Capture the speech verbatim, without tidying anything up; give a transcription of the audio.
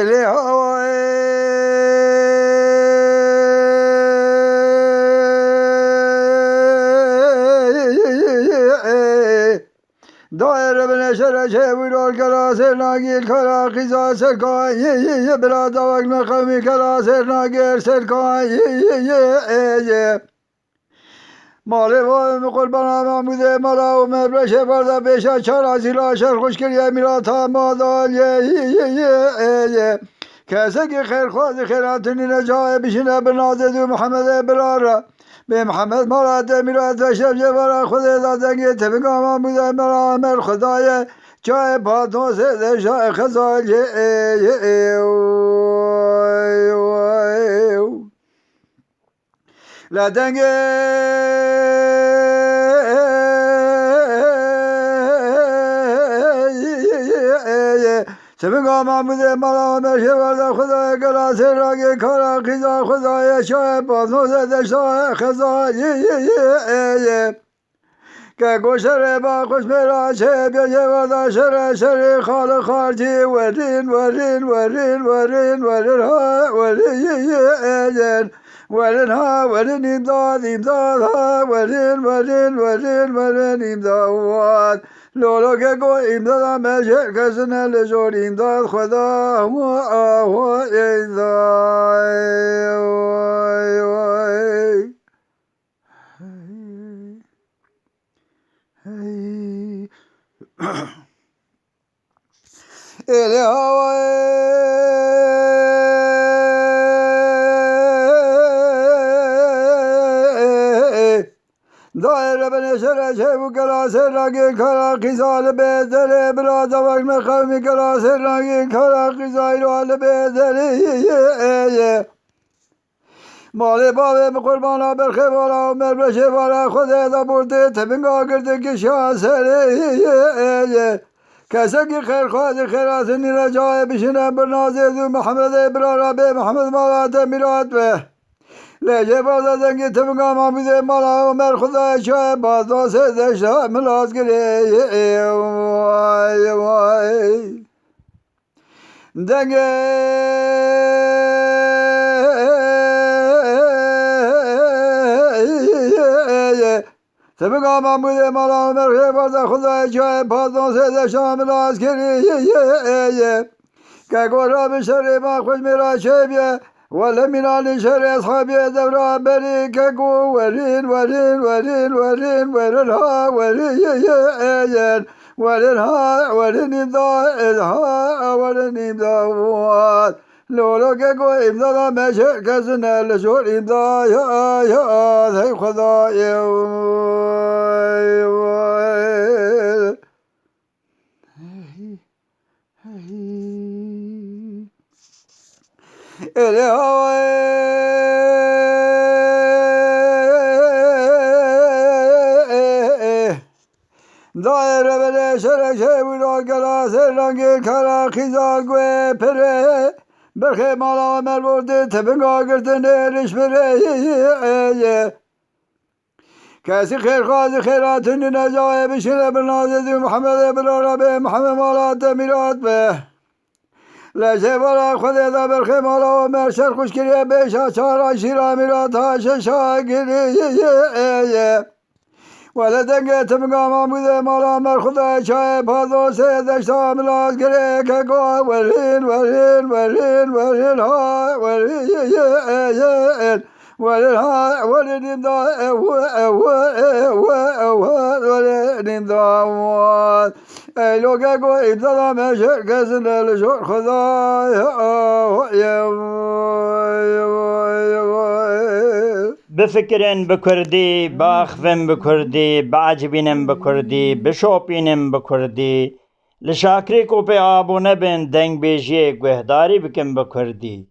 Lê hawayê daire bine şere çeviro kela ser nagir kara qiza serkan ye ye ye bira davak me qevmi kela ser nagir serkan ye ye ye e ye. Malê bavê min qurbana Mahmûdê mala û me reşê barda pêşa çara zîla şer xweş kiriye mîrata madalye. Kesekî xêrxwazî xêratinî ne cayê bişîne bi nazê dû Mihemedê birara. Bê Mihemed mala te mîrata şevce vara Xwedê da dengê tevinga Mahmûdê mala Emer Xwedayê çayê patnosê de şayê xezalye. La dengê Sevinga Mahmûdê mala me şêverda Xwedayê gela sêragê kara qîza Xwedayê şayê paznoze deşta xeza ye ye ye ye ye. Ke goşerê ba xweş mêra çê bêjê vada şere şerê xali xarcî werin werin werin werin werin ha werin ye ye ye ye. Werin ha werin îmdad îmdad ha werin werin werin werin îmdad. Lolo ke go îmdada me jê kesine li jor îmdad Xweda hû aho êzay. Êlê hawayê daire bine şere çev û kela ser ragê kara qîza li bê derê bila davak me qewmî kela ser ragê kara qîza îro li bê derê ye ye ye. Malê bavê bi qurbana berxê vara û merveşê vara Xwedê da bûrtê tevinga girdi kişa serê. Kesekî xêrxwazî xêratinî re cayê bişîne birnazê dû Mihemedê birara bê Mihemed mala te mîrat be. Lê jê baza dengê tevinga Mahmûdê mala Omer Xwedayê çayê bazda sê deşta milaz girê. Vay vay. Dengê Tevinga Mahmûdê mala Omer xê barda Xwedayê çayê pazdan sê deşta milaz kirî ye ye ye. Ke gora bi şerê ma xweş mêra çêbiye. Wele mînanî şerê eshabiyê devra berî ke ku werin werin werin werin werin ha werin ye ye ye yen. Werin ha werin îmda ha werin îmda wan. Lolo ke ku îmdada me jê kesine li jor îmda ya ya hey Xwedayê. Êlê hawayê dayê revelê şereşê wîra gela ser rengê kara qîza guê pire. Berxê mala Omer bordê tevinga girtinê rişbirê. Kesî xêrxwazî xêratinî necayê bişîne bi nazê dû Mihemedê bila rabê Mihemed mala te mîrat be. Lê jê vala Xwedê da berxê mala Omer şer xweş kiriye bêşa çara şîra mîrata şeşa girî ye ye ye. Wele dengê timga Mahmûdê mala Omer Xwedayê çayê pazosê deşta milaz girê ke go werin werin werin werin ha werin ye ye ye ye. Welin ha, welin îmda, ew, ew, ew, ew, ew, welin îmda. Ey loge go îmda da me jê kezine li jor Xwedayê. Bifikirin bi kurdî, biaxivin bi kurdî, biecibînin bi kurdî, bişopînin bi kurdî. Li şakirê ku pê abone bin, dengbêjiyê guhdarî bikin bi kurdî.